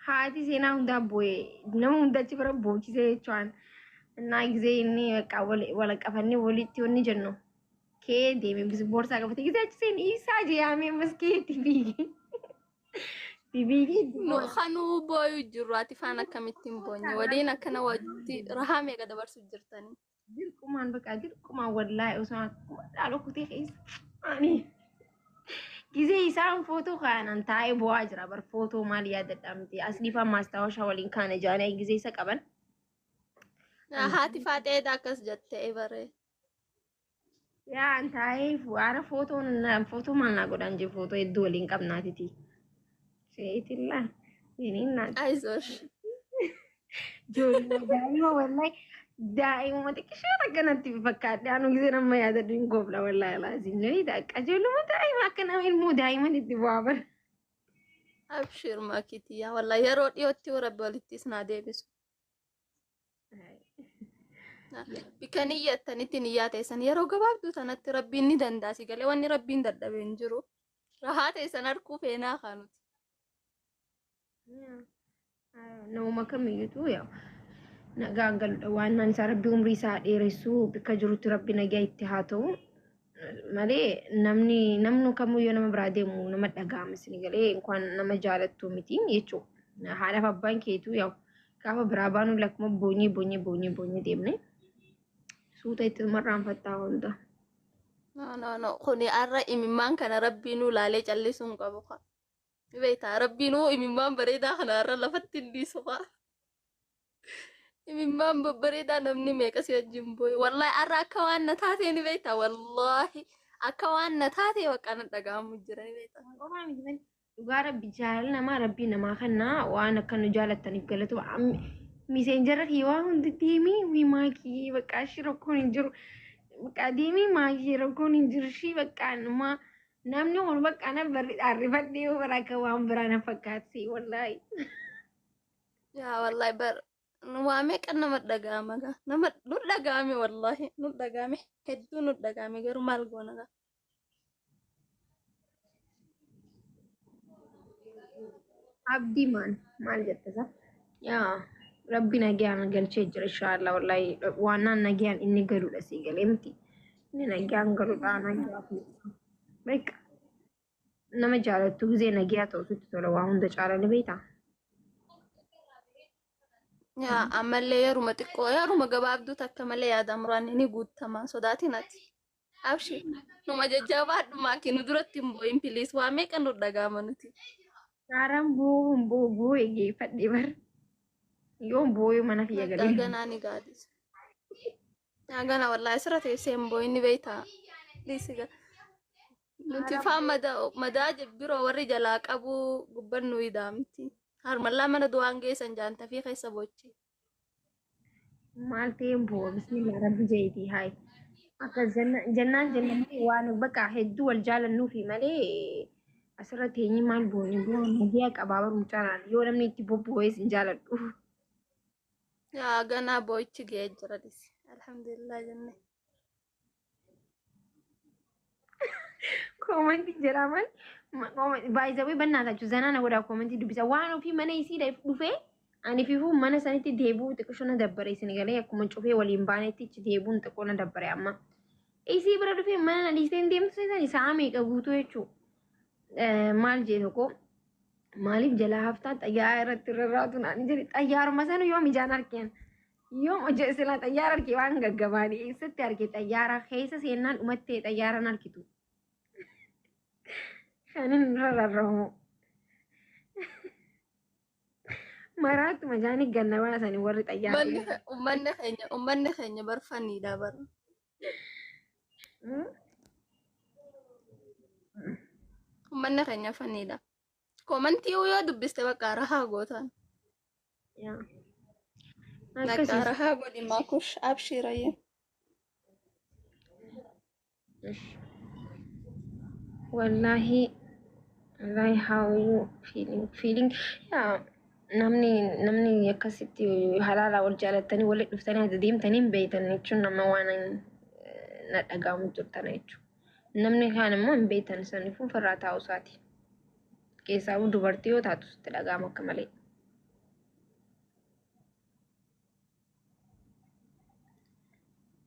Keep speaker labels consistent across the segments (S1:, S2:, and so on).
S1: Haati seenaa hundaa boo'e nama hunda achi bira boochisee jechuun. Innaa gisee inni bakka wal qabannee walitti wanni jennu kee deeme bis boorsaa qabate gisee achi seen isaa jeeyamee maskii itti fiige. Itti fiigee itti
S2: Nu
S1: boo'e.
S2: kanuu booyu jirru ati faan akkamitti hin boonye waliin akkana wajji rahaa meeqa dabarsu jirtanii.
S1: Dirqumaan bakka dirqumaan wallaahi osoo akkuma dhaala kutee keessa ani gisee isaan footoo kaanan taa'ee bo'aa jira bar footoo maal yaadadha miti asliifaa maastaawashaa waliin kaana jaanii gisee isa qaban.
S2: Haati faaxeedha akkas jettee bare.
S1: Yaa an taa'ee waara footoon footoo maal naa godhaan jiru footoo hedduu waliin qabnaatiti. Seetillaa yeniin naati.
S2: Ayzosh.
S1: Ijoollee daa'ima wallahi daa'imuma xiqqishoo akkanatti fakkaadhe anu gisee nama yaadadhu hin goofla wallahi laazim ni dhaqa ijoolluma daa'ima akka nama ilmoo daa'iman itti bu'aa bara.
S2: Abshir makitiya wallahi yeroo dhiyootti rabbi walitti isin haa deebisu. Bikka niyyattanitti niyyaa teessan yeroo gabaabduu tanatti rabbiin ni danda'a si galee wanni rabbiin dadhabe hin jiru. Rahaa teessan arguu feenaa kaa nuti.
S1: Nama kamiyyuutu yaa nagaan galudha waan naan isaa rabbi umrii isaa dheeressuu bikka jirutti rabbi nagaa itti haa ta'u malee namni namnu kamiyyuu nama biraa deemu nama dhaga'ama isin galee inkwaan nama jaalattu miti jechuudha. Haadhaaf abbaan keetu yaa gaafa biraa baanu lakkuma boonyee boonyee boonyee boonyee deemne suuta itti marraanfattaa hunda.
S2: No no no kuni har'a imimmaan kana rabbiinuu laalee callisuu hin qabu kaa. Ni beektaa rabbiinuu imimmaan bareedaa kana har'a lafatti hin dhiisu kaa. Imimmaan babbareedaa namni meeqa si wajjin boo'e. Wallaahi har'a akka waan na taatee ni beektaa wallaahi akka waan na taatee bakka na dhaga'amu jira ni beektaa.
S1: Qofaa miti malee dhugaa rabbi jaalala namaa rabbii namaa kennaa waan akka nu jaalattaniif galatu miseenjara kiyya waan hundi deemii wii maakii bakka ishii rakkoon hin jiru bakka deemii maakii rakkoon hin jiru ishii bakka numaa namni kun bakka na barri dhaarrifadhee yoo bara akka waan biraa na fakkaatsi wallaahi.
S2: Yaa wallaahi bar waa meeqa nama dhaga'ama gaa nama nu dhaga'ame wallaahi nu dhaga'ame hedduu nu dhaga'ame garuu maal goona gaa.
S1: Abdii maal maal jette isa? Yaa rabbi nagaan galchee jira inshaallah wallaahi waan naan nagaan inni galudha sii galee miti. Inni nagaan galudha nagaa fi beeka nama jaalattu gisee nagaa ta'u sitti tola waa hunda caala ni beektaa.
S2: Yaa ammallee yeruma xiqqoo yeruma gabaabduu takka malee yaada muraan ni guutama sodaatin ati. Abshir numa jajjabaadhu maakii nu duratti hin boo'in piliis waa meeqa nu dhaga'ama nuti.
S1: Saaraan boo'uun boo'u boo'ee geeffadhe bar. Yoon boo'ee mana kiyya
S2: Bakka
S1: galee.
S2: ganaa ni gaadisa. Yaa gana wallaahi asirra teessee hin boo'in ni beektaa. Dhiisi gaa. Nuti faan madaa madaa biroo warri jalaa qabu gubban nu idaamti. Harmallaa mana du'aan geessan jaantafii keessa boochi.
S1: Maal ta'een boo'a bismillah rabbi jeetii hayi. Akka jennaan jennaan waan bakka hedduu wal jaalannuufi malee asirra teenyee maal boone boo'a nagiyaa qabaa baru mucaanaan yoo namni itti bobboo'es hin jaaladhu.
S2: Yaa ganaa boo'ichi ga'ee jira dhisi. Alhamdulillah jenne.
S1: Koomantii jedhaa maal baay'isawee bannaa tachu zanaa na godhaa koomantii dubbisa waan ofii mana isii dhufee ani fifuu mana sanitti deebi'uu xiqqoo na dabbare isin galee akkuma cufee waliin baanetti ichi deebi'uun xiqqoo na dabbare amma. Isii bira dhufee mana na dhiistee hin deemtu seetan sa'a meeqa guutuu jechuu maal jee tokko maaliif jalaa haftaa xayyaara irratti rarraatu naan jedhe xayyaaruma sana yoom ijaan arkeen yoom hojii silaa xayyaara arke waan gaggabaadhe eessatti arke xayyaara keessa seennaan dhumattee xayyaaraan arkitu. Kanin irra rarra'u. Maraatuma jaanii ganna baasanii warri xayyaara.
S2: Uummanni keenya barfaniidha bara. Uummanni keenya faniidha. Koomantii yoo dubbiste bakka rahaa gootan. Bakka
S1: Akkasii.
S2: rahaa godhi maakush abshirayyee.
S1: Wallahi wallahi how you feeling feeling yaa namni namni akkasitti halaala wal jaalattanii walitti dhuftanii ati deemtanii hin beektan jechuun nama waan na dhaga'amu jirtana jechuudha. Namni kaan immoo hin beektan saniifuu ofirraa taa'u isaati. Keessaa dubartii yoo taatu sitti dhaga'ama akka malee.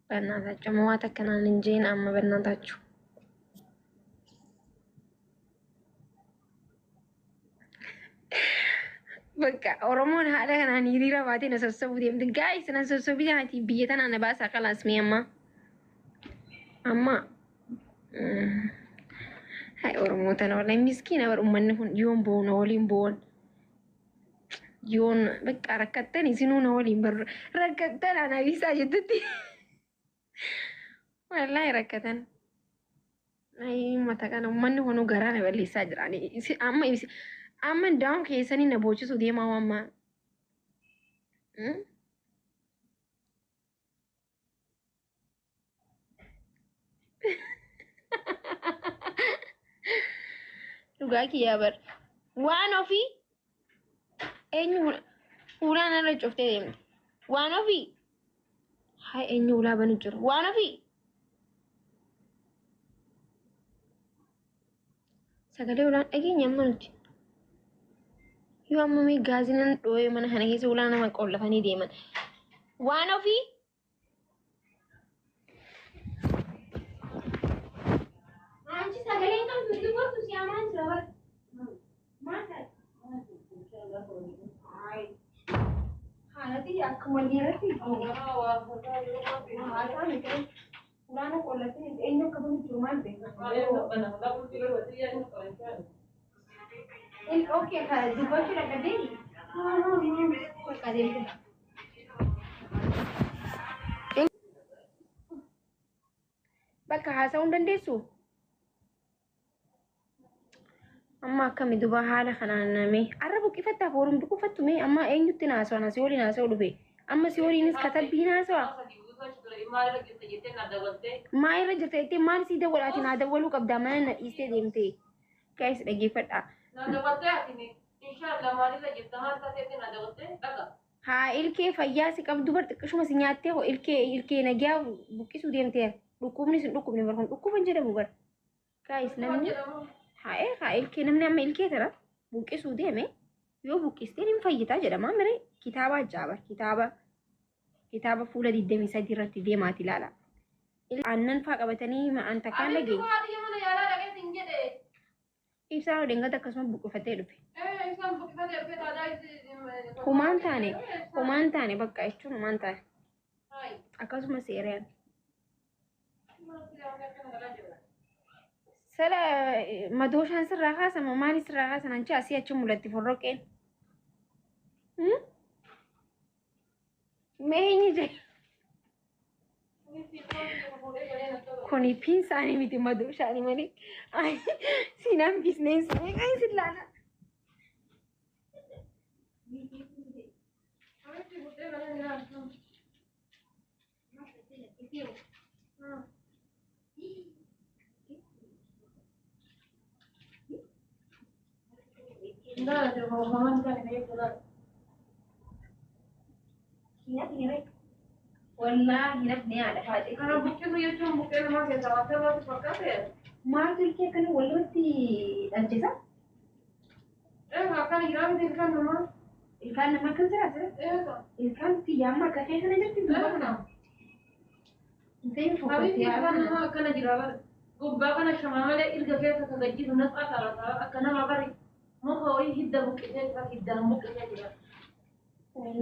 S1: በእናታችሁ መዋት akkanaan hin jeen amma በእናታችሁ በቃ Oromoon haala kanaan hiriira baatee na sossobuu deemti. Gaayis na sossobii ati biyya tana na baasaa kalaas mee amma. Amma hai Oromoo tana wallahi miskiina bar uummanni kun yoon boona waliin boon. Yoon bakka rakkattan isinuu na waliin bar rakkattan ana bisaa jettutti. Wallahi rakkatan. Ai uummata kana uummanni kun garaa na balleessaa jira. Amma amma daa'um keessanii na boochisuu deemaa amma. Dhugaa kiyyaa bar. Waan ofii eenyu fuulaan irra cuftee deemte. Waan ofii haa eenyu ulaa banu jiru. Waan ofii sagalee ulaan dhageenya amma nuti. Yoo amma mee gaaziin dhooyee mana kana keessa ulaa nama qollafanii deeman. Waan ofii Anchi sagaleen qabdu dubbatu si amaan jira bar. Maal ta'e? Haalati akkuma dhiiratti haasaa miti. Ulaana qollattee eenyu akka banu jiru maal beekna? Okay, dubbachuu dadhabdee? Bakka deemte. Bakka haasa'uu hin dandeessu? Amma akkami duba haala kanaan namee arra buqqifattaaf horuun buqqifattu mee amma eenyutti naasawa na si waliin haasa'u dhufe amma si waliinis katabbii naasawa maa irra jirta jettee maal sii dawwalaati naa dawwaluu qabdaa mana na dhiistee deemte gaa'is dhaggeeffadha. Haa ilkee fayyaa si qabdu bar xiqqishuma si nyaattee hoo ilkee ilkee nagiyaa buqqisuu deemtee dhukkubni sin dhukkubne bar kun dhukkuba hin jedhamu bar gaa'is namni haa haa ilkee namni amma ilkee tara buqqisuu deeme yoo buqqisteen hin fayyitaa jedhama mire kitaaba ajaa'aba kitaaba kitaaba fuula 23 irratti deemaati ilaala. Aannan faa qabatanii ma'aan takkaan dhageenye. Ibsaa dhengata akkasuma buqqifatee dhufe. Humaan taane humaan taane bakka jechuun humaan taane akkasuma seeraan. Sala madooshaan sirraa kaasama maali sirraa kaasan anchi asii achi mul'atti forroqeen. Mee eenyu jedhe? Kuni piinsaanii miti madooshaanii malee. Siinaan biizineensi meeqaan isin laala? Wallaahi nafni haadha faate. Maaltu ilkee akkana walirratti dhalchisa? Ilkaan namaa akkam jira asirratti? Ilkaan tiyyaa amma akka kee kana jirti duuba. Intain fokkotee haala.
S2: Gubbaa kana shamaa malee ilga keessa ka gajjiru nafaa ta'a akka nama bari muka wayii hidda buqqisee jira hiddaan buqqisee jira.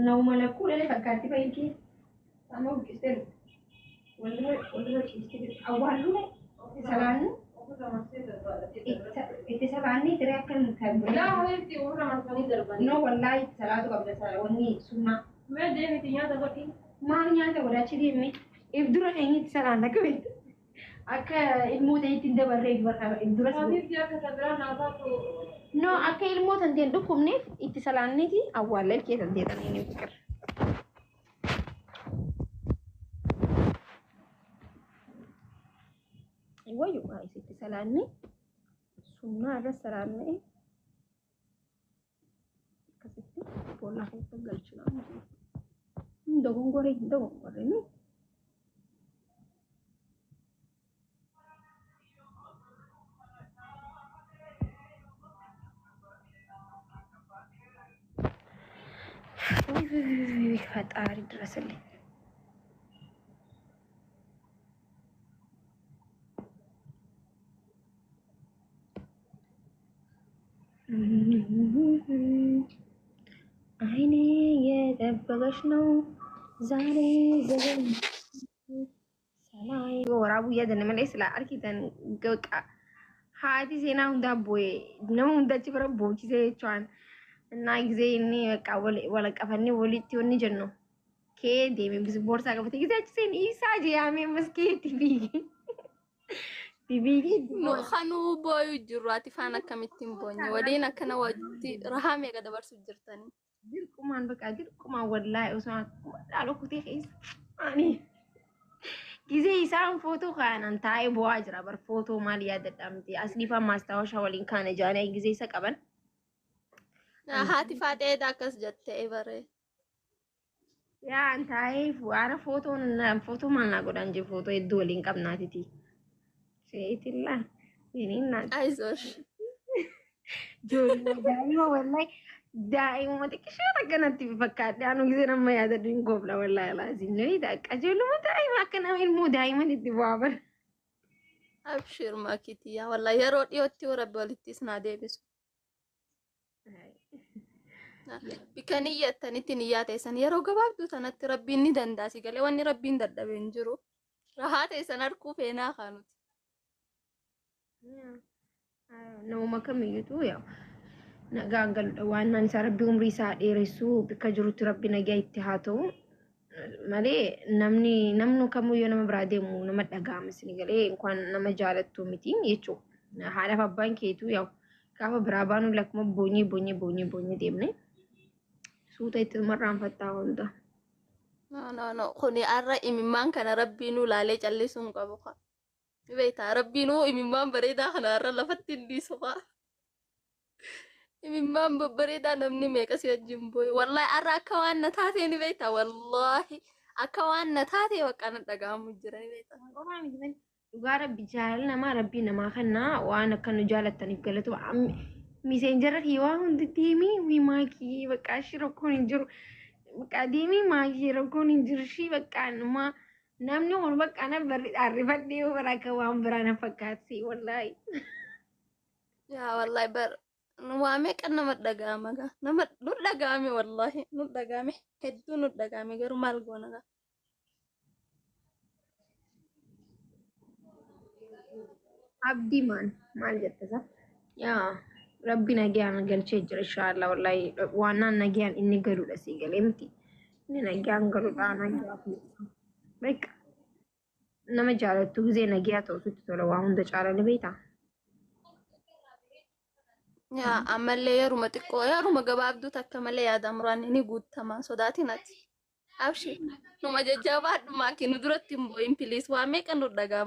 S1: Nama lakkuu dhalee fakkaatti fayyadee. Amma buqqistee dhufte. Walirra walirra ciistee jirti. Awwaalluu salaannu itti salaanni tiree akka hin kan
S2: Laa ho'itti ofirra marsanii darbanii.
S1: No wallaahi itti salaatu qabda wanni sunnaa.
S2: Mee deemiti nyaata godhi.
S1: Maal nyaata godhachi deemee if dura keenya itti salaan akka beektu akka ilmoo ta'etti hin dabarree if dura
S2: Habiibti akka sabiraa naa taatu.
S1: No akka ilmoo tanteen dhukkubneef itti salaanneeti awwaalla ilkee tantee taneen fikir. Wayyu itti salaanne sunnaa irra salaanne akkasitti boolla keessa galchina. Hin dogongoree hin dogongoree nu. ፈጣሪ ድረስልኝ። እየጠበቀች ነው ዛሬ ዘገን ሰላይ waraabuu yaadanne malee silaa argitan gaqa haati seenaa hundaa boo'ee nama hunda achi bira boochisee jechuun እና ጊዜ inni በቃ walaqafannee walitti wanni jennu kee deeme boorsaa qabate ጊዜ achi seen isaa jeeyamee maskeetti fiigee fiigee.
S2: Nu kanuu booyuu jirru ati faan akkamittiin boonye waliin akkana wajji rahaa meeqa dabarsuuf jirtanii.
S1: Dirqumaan በቃ dirqumaan wallaahi osoo akkuma dhaaloo kutee keessa ani ጊዜ isaan footoo kaanan taa'ee bu'aa jira bar footoo maal yaadadha miti asliifaa maastaawashaa waliin kaane jaanii ጊዜ isa qaban.
S2: Haati faaxeedha akkas jettee bare.
S1: Yaa an taa'ee waara footoon footoo maal naa godhan jee footoo hedduu waliin qabnaatiti. Seetillaa yeniin
S2: አይዞሽ.
S1: Ijoollee daa'ima wallahi daa'imuma xiqqishee akkanatti fakkaadhe anu gisee nama yaadadhu hin goofla wallahi laazim nuyi qajeeluma daa'ima akka nama ilmoo daa'imman itti bu'aa bara.
S2: Abshir makitiya wallahi yeroo dhiyootti Rabbi walitti isin haa deebisu. Bikka niyyattanitti niyyaa teessan yeroo gabaabduu tanatti Rabbiin ni danda'a si galee wanni Rabbiin dadhabe hin jiru. Rahaa teessan harkuu feenaa kaanuti.
S1: Namuma kamiyyuutu yaa nagaan galudha waan naan isaa Rabbi umrii isaa dheeressuu bikka jirutti Rabbi nagaa itti haa ta'u malee namni namni kamiyyuu nama biraa deemu nama dhaga'ama isin galee inkwaan nama jaalattu miti jechuudha. Haadhaaf abbaan keetuu yaa gaafa biraa baanu lakkuma boonyee boonyee boonyee boonyee deemne suuta itti marraanfattaa hunda.
S2: No, no, no, kuni har'a imimmaan kana Rabbiinuu laalee callisuu hin qabu. Beektaa Rabbiinuu imimmaan bareedaa kana har'a lafatti hin dhiisu. Imimmaan babbareedaa namni meeqa si wajjin boo'e. Wallaahi har'a akka waan na taatee ni beektaa wallaahi akka waan na taatee bakka na dhaga'amu jira ni beektaa.
S1: Qofaa miti malee dhugaa Rabbi jaalala namaa Rabbii namaa kennaa waan akka nu jaalattaniif galatu miseenjara kiyya waan hundi deemii wii maakii bakka ishii rakkoon hin jiru bakka deemii maakii rakkoon hin jiru ishii bakka numaa namni kun bakka na barri dhaarrifadhee bara akka waan biraa na fakkaatsi wallaahi.
S2: Yaa wallaahi bar waa meeqa nama dhaga'ama gaa nama nu dhaga'ame wallaahi nu dhaga'ame hedduu nu dhaga'ame garuu maal goona gaa.
S1: Abdii maal maal jette isa? Yaa Rabbi nagaan galchee jira inshaallah wallaahi waan naan nagaan inni galudha sii galee miti inni nagaan galudha nagaa beeka nama jaalattu gisee nagaa ta'u sitti tola waa hunda caala ni beektaa.
S2: Yaa ammallee yeruma xiqqoo yeruma gabaabduu takka malee yaada muraan ni guutama sodaatin ati. Abshir numa jajjabaadhu maakii nu duratti hin boo'in please waa meeqa nu dhaga'ama.